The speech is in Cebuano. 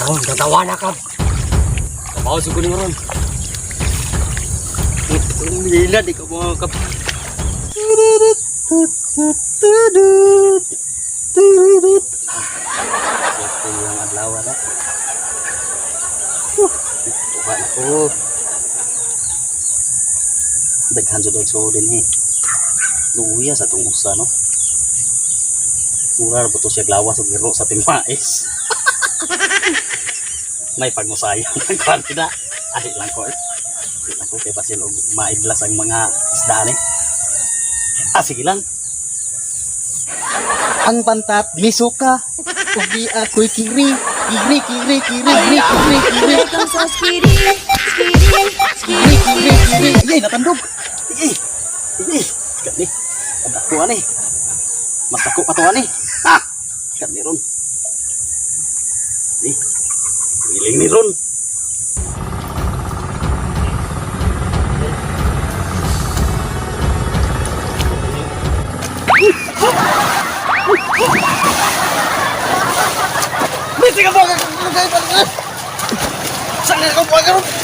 Karon, tatawa na ka. Kabaw sa kuning ron. Hila, di ka mga kap. Ito yung adlaw na. Tuka na ko. Daghan jud og suod din eh. Luya sa tong usa, no. Mura ra ba to siya glawas og giro sa tingmais. May pagmusayang ang kuan na. Adi lang ko eh. Di lang ko kay basin og maidlas ang mga isda ni. Ah, sige lang. Ang pantat misuka. Ug di ako'y kiri. Kiri, kiri, kiri, kiri, kiri, kiri. Welcome sa skiri, skiri, skiri, Kiri, kiri, kiri. Yay, natandog. Ay! Ay! Kani. Dako ani. Mas dako pa to ani. Ha! Kani ron. Eh. Iling ni ron. Bisig ang buwag! Saan ka buwag?